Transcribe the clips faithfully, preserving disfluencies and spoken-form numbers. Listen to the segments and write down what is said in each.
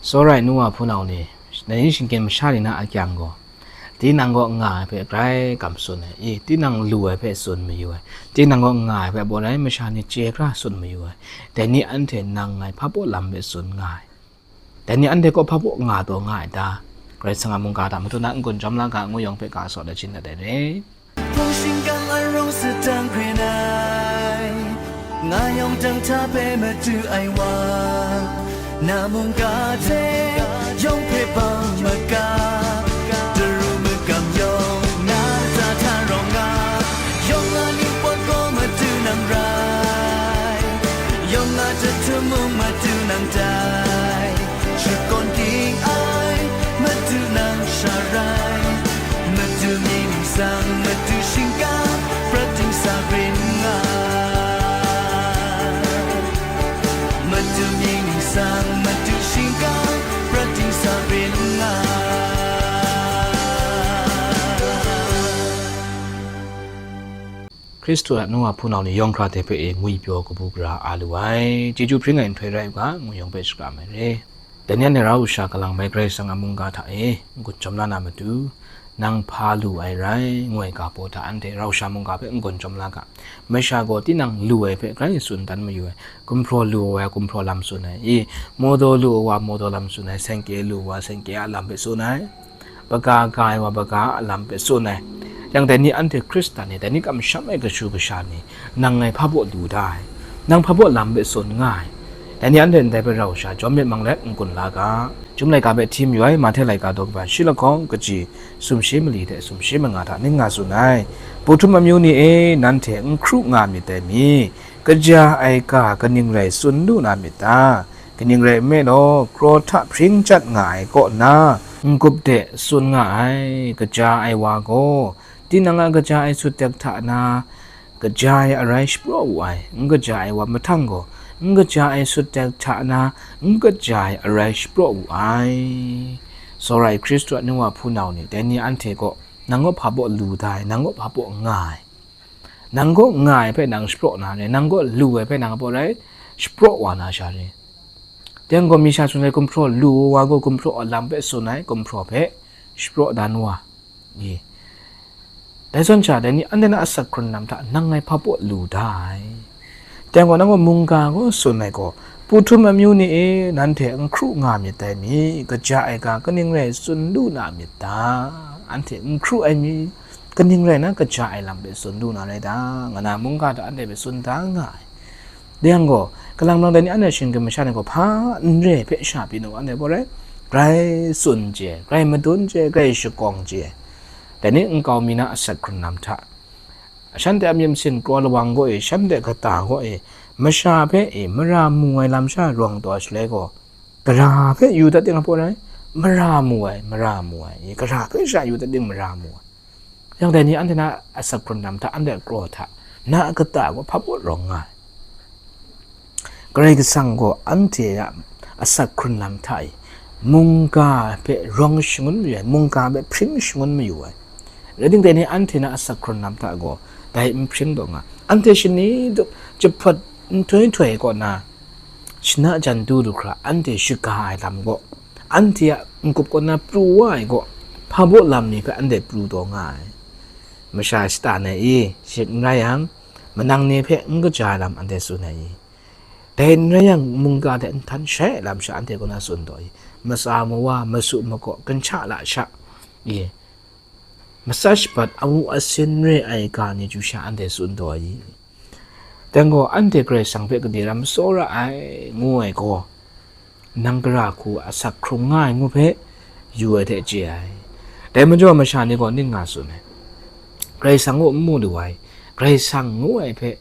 Tsawra ai nu wa hpunau ni, dai ni shinggyim masha ni na a kyang gaw, tinang kaw nga ai hpe grai kam tsun ai, i, tinang lu ai hpe tsun mayu ai, tinang kaw nga ai hpe baw rai masha ni chye hkra tsun mayu ai, dai ni anhte nang ngai hpa baw lam hpe tsun nga ai. Dai ni anhte kaw hpa baw nga taw nga ai ta? Karai Kasang a mungga hta matu na n-gun jawm la ga, ngu yawng hpe ga saw dat shin dat ai re. Hpung shingkang arawng sadang hkren ai, nga yawng dang hta hpe madu ai wa, na mungga hte yawng hpe bang maga, daru magam yawng na ta hta rawng nga, yawng a ningpawt gaw madu nang rai, yawng a jahtum mung madu nang tai, shakawn ging ai madu nang sha rai, madu mying ningsang madu shingkang prat dingsa rin nga, madu mying ningsang madu shingkang prat dingsa rin nga. Hkristu a nu wa hpunau ni yawng hkra hte hpe e ngwipyaw kabu gara a lu ai, chyeju hpring ai nhtoi rai u ga, ngu yawng hpe shakram ai re. Dai ni anhte rau sha kalang bai Karai Kasang a mungga hta e n-gun jawm la na matu, nang hpa lu ai rai, ngu ai ga baw hta anhte rau sha mungga hpe n-gun jawm la ga. Masha gaw tinang lu ai hpe grai tsun dan mayu ai, gumhpraw lu ai wa gumhpraw lam tsun ai, i, mawdaw lu ai wa mawdaw lam tsun ai, sengke lu ai wa sengke a lam hpe tsun ai, baga ga ai wa baga a lam hpe tsun ai. Yang dai ni anhte Hkristan ni, dai ni kamsham ai kashu kasha ni, nang ngai hpa baw lu da ai, nang hpa baw lam hpe tsun nga ai. Dai ni anhte ndai hpe rau sha jawm myit mang let n-gun la ga. Chyum laika hpe hti mayu ai, Mahte laika daw kaba shi lahkawng, kaji sumshi mali hte sumshi manga hta ning nga tsun ai. Pu htum amyu ni e, nanhte n hkru nga myit dai mi? Kaja ai ga kaning rai tsun lu na myit ta? Kaning rai nme law, kraw hta hpring chyat nga ai kaw na, n-gup de tsun nga ai, kaja ai wa gaw, tinang a kaja ai sut dek hta na, kaja ai arai shapraw wu ai, n kaja ai wa mahtang gaw, n kaja ai sut dek hta na, n kaja ai arai shapraw wu ai. Tsawra ai Hkristu a nu wa hpunau ni, dai ni anhte gaw, nang gaw hpa baw lu da ai, nang gaw hpa baw nga ai. Nang gaw nga ai hpe nang shapraw na re, nang gaw lu ai hpe nang hpa baw rai shapraw wa na sha re. Dai gaw mi sha tsun ai gumhpraw lu wa gaw gumhpraw a lam hpe tsun ai, gumhpraw hpe shapraw dan wa. Ye. Dai zawn sha, dai ni anhte na asak hkrun lam hta nang ngai hpa baw lu da ai. Dai gaw nang gaw mungga gaw tsun ai gaw, Pu htum amyu ni e, nanhte n hkru nga myit dai mi? Kaja ai ga kaning rai tsun lu na myit ta? Anhte n hkru ai mi, kaning rai na kaja ai lam hpe tsun lu na rai ta? Nga na mungga hta anhte hpe tsun da nga ai. Dai yang gaw, kalang malang dai ni anhte shinggyim masha ni gaw hpa n re hpe sha pyi nu, anhte gaw rai, grai tsun chye, grai madun chye, grai shakawng chye. Dai ni nkau mi na asak hkrun lam hta, shanhte a myit masin kraw lawang gaw e, shanhte kata gaw e, masha hpe e, mara mu ai lam sha rawng taw shaloi gaw, gara hpe yu dat ting a hpaw rai, mara mu ai, mara mu ai, e, gara hpe sha yu dat ting mara mu ai. Yang dai ni anhte na asak hkrun lam hta, anhte a kraw hta, na a kata gaw hpa baw rawng nga ai. Karai Kasang gaw anhte a asak hkrun lam hta e mungga hpe rawng shangun mayu ai, mungga hpe hpring shangun mayu ai. Rai timung, dai ni anhte na asak hkrun lam hta gaw dai n hpring taw nga. Anhte shani dup jahpawt nhtoi htoi kaw na, shana jan du du hkra anhte shaga ai lam gaw, anhte a n-gup kaw na pru wa ai gaw, hpa baw lam ni hpe anhte pru taw nga ai. Masha shatan ai i, shik n rai yang, manang ni hpe n kaja ai lam anhte tsun ai i, dai n rai yang, mungga hte nhtan shai ai lam sha anhte kaw na tsun taw i, matsa mawa, masu magaw, kanhta lasha i, matsat shabat, awu asin re ai ga ni chyu sha anhte tsun taw ai i, dai gaw, anhte Karai Kasang hpe gade ram tsawra ai, ngu ai gaw, nang gara hku asak hkrung nga ai ngu hpe yu ai hte chye ai. Dai majaw, masha ni gaw ning nga tsun ai, Karai Kasang kaw n mu lu ai, Karai Kasang ngu ai hpe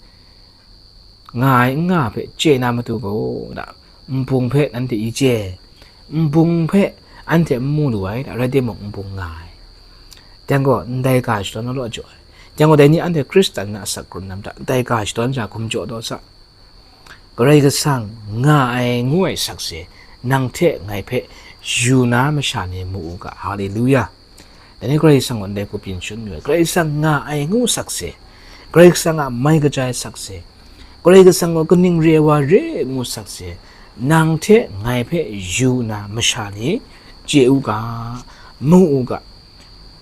nga ai n nga hpe chye na matu gaw, da, nbung hpe nanhte i chye, nbung hpe anhte n mu lu ai, da, rai timung, nbung nga ai. Dai gaw, ndai ga shadawn na law jaw ai. Dai gaw, dai ni anhte Hkristan na asak hkrun lam hta, ndai ga shadawn sha hkum jaw taw sa. Karai Kasang nga ai ngu ai sakse, nang hte ngai hpe yu na masha ni mu u ga. Haleluya! Dai ni Karai Kasang gaw ndai hku byin shangun mayu ai. Karai Kasang nga ai ngu sakse, Karai Kasang a mai kaja ai sakse, Karai Kasang gaw kaning re ai wa re ngu sakse, Nang hte ngai hpe yu na masha ni chye u ga, mu u ga.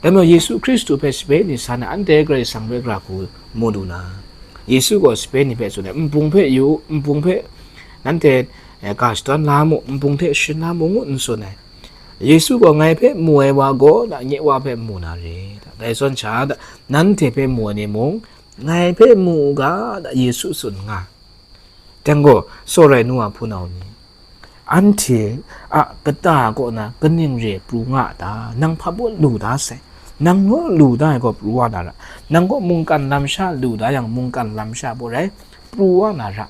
Dai majaw Yesu Hkristu hpe sape ni sa na anhte Karai Kasang hpe gara hku mu lu na, Yesu gaw sape ni hpe tsun ai, npung hpe yu u, npung hpe nanhte, eh, ga shadawn la mu, npung hte sharin la mu, ngu n tsun ai. Yesu gaw, ngai hpe mu ai wa gaw na nye Wa hpe mu na re. Dai zawn sha, nanhte hpe mu ai ni mung, ngai hpe mu u ga, Yesu tsun nga. Dang gaw, sawrai nu a hpunau ni, anhte a kata kaw na kaning re pru nga a ta? Nang hpa baw lu da sai. Nang naw lu da ai gaw pru wa na ra. Nang gaw mungkan lam sha lu da yang, mungkan lam sha baw rai, pru wa na ra.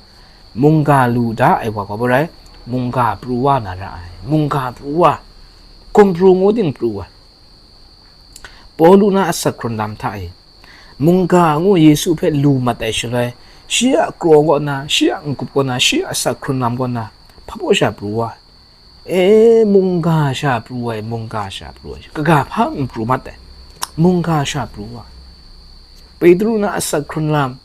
Mungga lu da ai wa gaw baw rai, mungga pru wa na ra ai. Mungga pru wa, hkum pru ngu ting pru wa. Pawlu na asak hkrun lam hta e, mungga ngu Yesu hpe lu mat ai shaloi, shi a kraw kaw na, shi a n-gup kaw na, shi a asak hkrun lam kaw na, hpa baw sha pru wa. E, mungga sha pru ai, mungga sha pru ai, kaga hpa n pru mat ai, mungga sha pru wa. Petru na asak hkrun lam,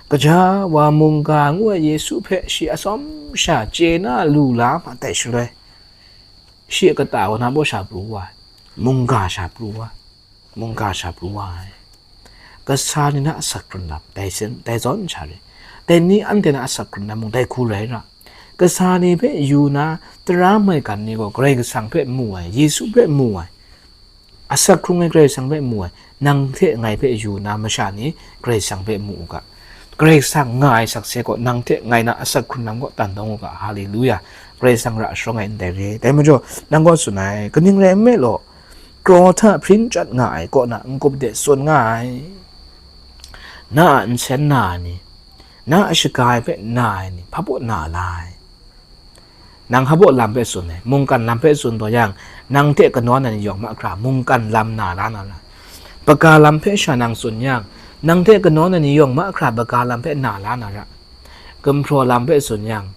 kaja wa mungga ngu ai Yesu hpe shi atsawm sha chye na lu la mat ai shaloi, shi a kata kaw na baw sha pru wa ai, mungga sha pru wa, mungga sha pru wa ai. Kasa ni na asak hkrun lam, dai sen, dai zawn sha re. Dai ni anhte na asak hkrun lam mung dai hku rai ra. Kasa ni hpe yu na, tara maigan ni gaw Karai Kasang hpe mu ai, Yesu hpe mu ai, asak hkrung ai Karai Kasang hpe mu ai, nang hte ngai hpe yu na masha ni Karai Kasang hpe mu u ga. Karai Kasang nga ai sakse gaw nang hte ngai na asak hkrun lam kaw tan dawng u ga. Haleluya! Karai Kasang ra sharawng ai ndai re. Dai majaw, nang gaw tsun ai, kaning rai nme law, kraw hta hpring chyat nga ai kaw na n-gup de tsun nga ai. Na a nsen na ai ni, na a shaga ai hpe na ai ni, hpa baw na la ai? Nang hpa baw lam hpe tsun ai, mungkan lam hpe tsun taw yang, nang hte kanawn ai ni yawng mahkra mungkan lam na la na ra. Baga lam hpe sha nang tsun yang, nang hte kanawn ai ni yawng mahkra baga lam hpe na la na ra. Gumhpraw lam hpe tsun yang,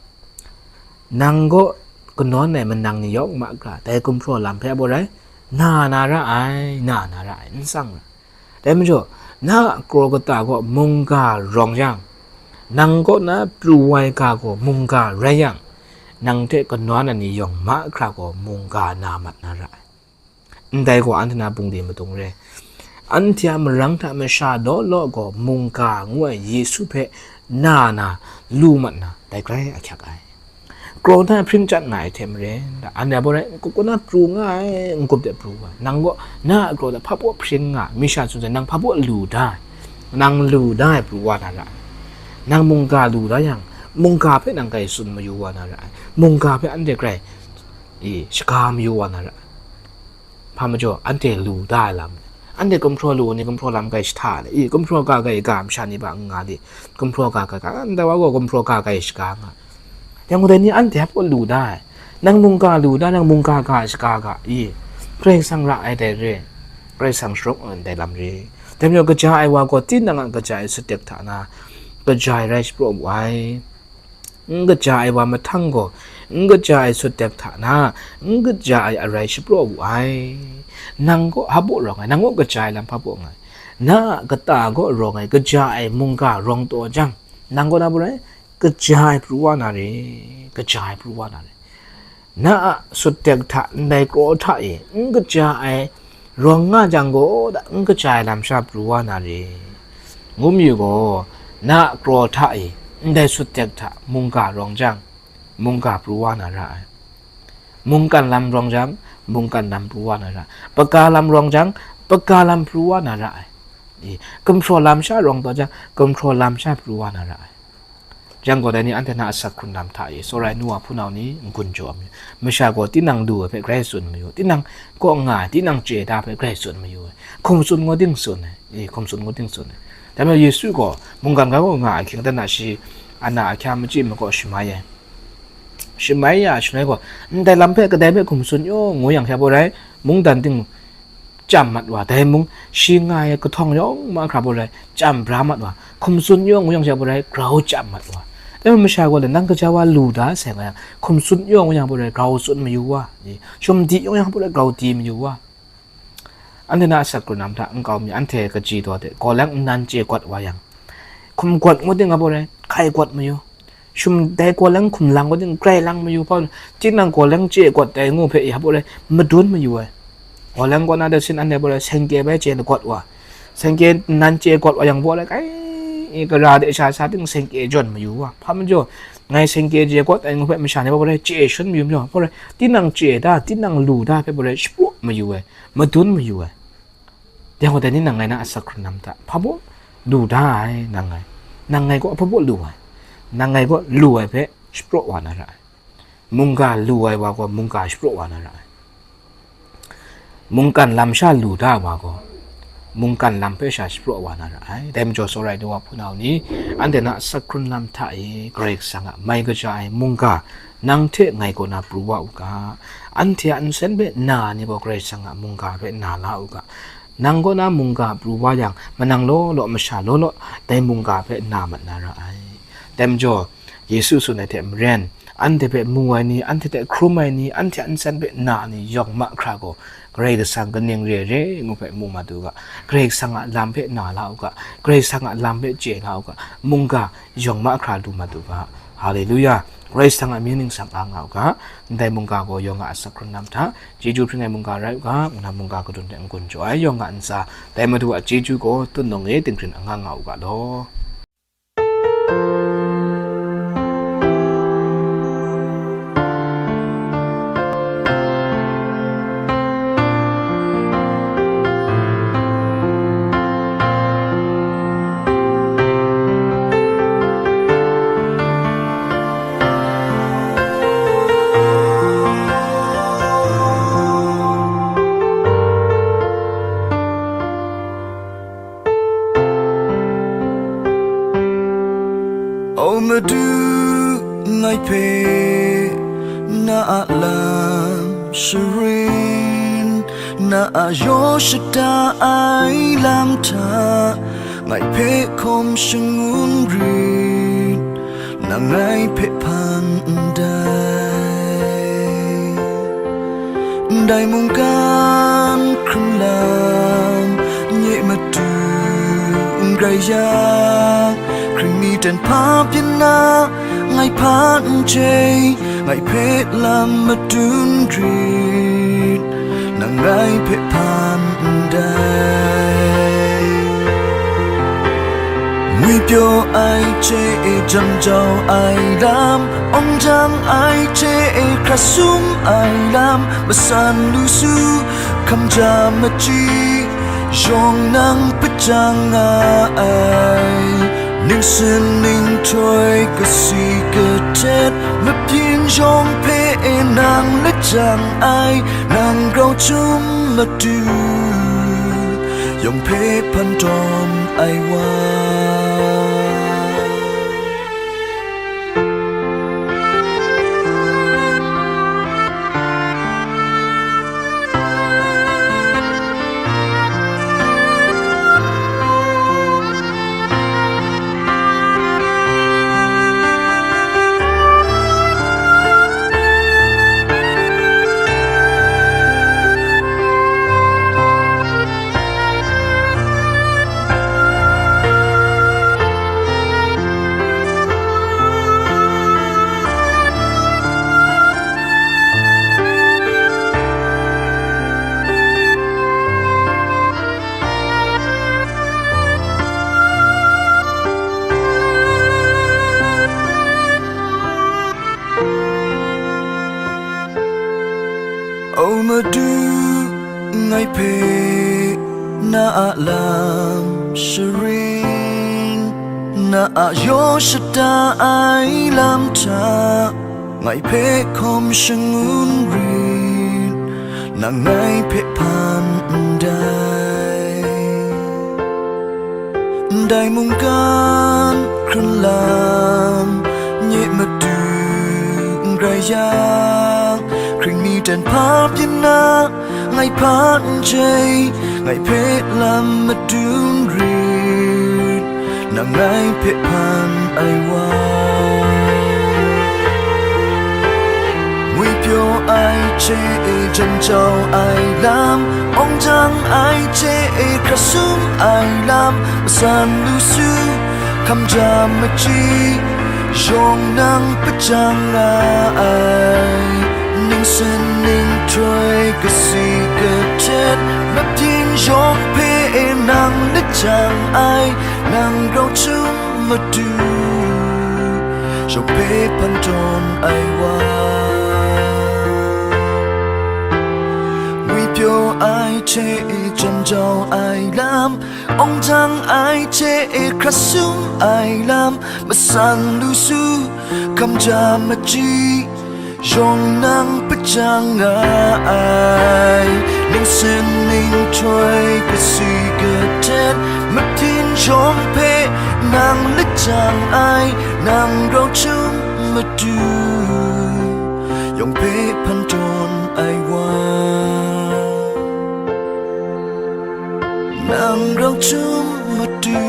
nang kaw kanawn ai manang ni yawng mahkra dai gumhpraw lam hpe baw rai, na na ra ai, na na ra ai, n tsang ra. Dai majaw, na a kraw kata gaw mungga rawng yang, nang kaw na pru ai ga gaw mungga rai yang, nang hte kanawn ai ni yawng mahkra gaw mungga na mat na ra ai. Ndai gaw anhte na bungli madung re. Anhte a marang hta masha law law gaw mungga ngu ai Yesu hpe na na, lu mat na, dai grai ahkyak ai. Kraw na hpring chyat nga ai hte maren, anhte a baw rai, n-gup kaw na pru nga ai, n-gup de pru wa. Nang gaw na a kraw de hpa baw hpring nga, mi sha tsun sai, nang hpa baw lu da ai, nang lu da ai pru wa na ra ai. Nang mungga lu da yang, mungga hpe nang grai tsun mayu wa na ra ai. Mungga hpe anhte grai, e, shaga mayu wa na ra ai. Hpa majaw, anhte lu da ai lam, anhte gumhpraw lu ni gumhpraw lam grai shahta ai, i, gumhpraw ga grai ga masha ni hpa n nga li, gumhpraw ga grai ga, ndai wa gaw gumhpraw ga grai shaga nga. Yang dai ni anhte hpa lu da ai, nang mungga lu da, nang mungga ga shaga ga, i, Karai Kasang ra ai dai re, Karai Kasang sharawng ai dai lam re. Dai majaw, kaja ai wa gaw tinang a kaja ai sutdek hta na, kaja ai rai shapraw wu ai. N kaja ai wa mahtang gaw, n kaja ai sutdek hta na, n kaja ai arai shapraw wu ai. Nang kaw hpa baw rawng ai, nang kaw kaja ai lam hpa baw nga ai? Na a kata kaw rawng ai kaja ai mungga rawng taw jang, nang kaw na baw rai, kaja ai pru wa na re, kaja ai pru wa na re. Na a sutdek hta ndai kraw hta e n kaja ai rawng nga jang gaw, da n kaja ai lam sha pru wa na re. Ngu mayu gaw, na a kraw hta e ndai sutdek hta mungga rawng jang, mungga pru wa na ra ai. Mungkan lam rawng jang, mungkan lam pru wa na ra ai. Baga lam rawng jang, baga lam pru wa na ra ai. E, gumhpraw lam sha rawng taw jang, gumhpraw lam sha pru wa na ra ai. Yang gaw dai ni anhte na asak hkrun lam hta e, sawrai nu wa hpunau ni n-gun jaw ai mayu. Masha gaw tinang lu ai hpe grai tsun mayu, tinang kaw nga ai, tinang chye da ai hpe grai tsun mayu ai. Hkum tsun ngu ting tsun ai, e, hkum tsun ngu ting tsun ai. Dai majaw Yesu gaw mungkan ga kaw nga ai hkying dan na shi, ana ahkya machyi makaw shamai ai. Shamai ya shaloi gaw, ndai lam hpe kadai hpe hkum tsun yaw ngu yang hkra baw rai, mungdan ting chyam mat wa, dai mung shi nga ai kahtawng yawng mahkra baw rai, chyam bra mat wa, hkum tsun yaw ngu yang hkra baw rai, grau chyam mat wa. Dai mung masha gaw le, nang kaja wa lu da sai nga yang, hkum tsun yaw ngu yang baw rai, grau tsun mayu wa, shum di yaw yang baw rai, grau di mayu wa. Anhte na asak hkrun lam hta nkau mi anhte kaji daw de, gaw lang nnan chye gwat wa yang, hkum gwat ngu ting nga baw rai, hkai gwat mayu. Shum dai gawleng hkum lang kaw ting grai lang mayu hpa, tinang gawleng chye gawt dai ngu hpe ya baw rai, madun mayu ai. Gawleng kaw na de sin anhte baw rai, sengke bai chye lagawt wa, sengke nan chye gawt wa yang baw rai, kai, gara de sha sa ting sengke jawn mayu wa. Hpa majaw, ngai sengke chye gawt ai ngu hpe masha ni baw rai, chye shun mayu majaw, baw rai, tinang chye da, tinang lu da hpe baw rai, shapraw mayu ai, madun mayu ai. Yang gaw dai ni nang ngai na a sak hkrun lam hta, hpa baw lu da ai, nang ngai, nang ngai gaw hpa baw lu ai, nang ngai gaw lu ai hpe shapraw wa na ra ai. Mungga lu ai wa gaw mungga shapraw wa na ra ai. Mungkan lam sha lu da ai wa gaw, mungkan lam hpe sha shapraw wa na ra ai. Dai majaw, tsawra ai nu wa hpunau ni, anhte na a sak hkrun lam hta e Karai Kasang a mai kaja ai mungga, nang hte ngai kaw na pru wa u ga, anhte a nsen hpe na ai ni gaw Karai Kasang a mungga hpe na la u ga, nang kaw na mungga pru wa yang, manang law law, masha law law, dai mungga hpe na mat na ra ai. Dai majaw, Yesu tsun ai hte maren, anhte hpe mu ai ni, anhte hte hkrum ai ni, anhte a nsen hpe na ai ni yawng mahkra gaw, Karai Kasang kaning re ai re ngu hpe mu mat u ga, Karai Kasang a lam hpe na la u ga, Karai Kasang a lam hpe chye la u ga, mungga yawng mahkra lu mat u ga. Haleluya! Karai Kasang a mying ningsang a nga u ga, ndai mungga gaw yawng a asak hkrun lam hta, chyeju hpring ai mungga rai u ga, ngu na mungga kadun hte n-gun jaw ai yawng a ntsa, dai Madu a chyeju gaw tut nawng e dinghpring anga nga u ga law. O Madu, ngai hpe na a lam sharin, na a yaw shada ai lam hta, ngai hpe hkawm shangun rit, nang ngai hpe hpan ndai. Ndai mungkan hkrun lam nye matu n grai yang, hkring mi ten hpa byin na ngai hpa n chye, ngai hpe lam madun rit, nang ngai hpe hpan ndai. Ngwi pyaw ai hte e, jan jau ai lam, awng jang ai hte e, hkra sum ai lam, masan lu su, hkam ja machyi, yawng nang pajang nga ai. Ningsin ninghtoi, kasi kahtet, mabyin yawng hpe e nang lajang ai, nang grau htum matu, yawng hpe hpan tawn ai wa. O Madu, ngai hpe na a lam sharin, na a yaw shada ai lam hta, ngai hpe hkawm shangun rit, nang ngai hpe hpan ndai. Ndai mungkan hkrun lam nye matu n grai yang, hkring mi ten hpa byin na ngai hpa n chye, ngai hpe lam madun rit, nang ngai hpe hpan ai wa. Ngwi pyaw ai hte e, jan jau ai lam, awng jang ai hte e, hkra sum ai lam, masan lu su, hkam ja machyi, Shawng nang pajang nga ai, ningsin ninghtoi kasi kahten, mabyin yawng hpe nang lajang ai, nang grau htum Madu, shawng hpe hpan tawn ai wa. Ngwipyaw ai hte e jan jau ai lam, awng jang ai hte e hkrat sum ai lam, masan lu su, kamja maji, yawng nang pajang nga ai, ningsin ninghtoi kasi kahten, mabyin yawng hpe nang lajang ai, nang grau htum Madu, yawng hpe hpan tawn ai wa. Nang grau htum Madu,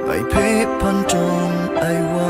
ngai hpe hpan tawn ai wa.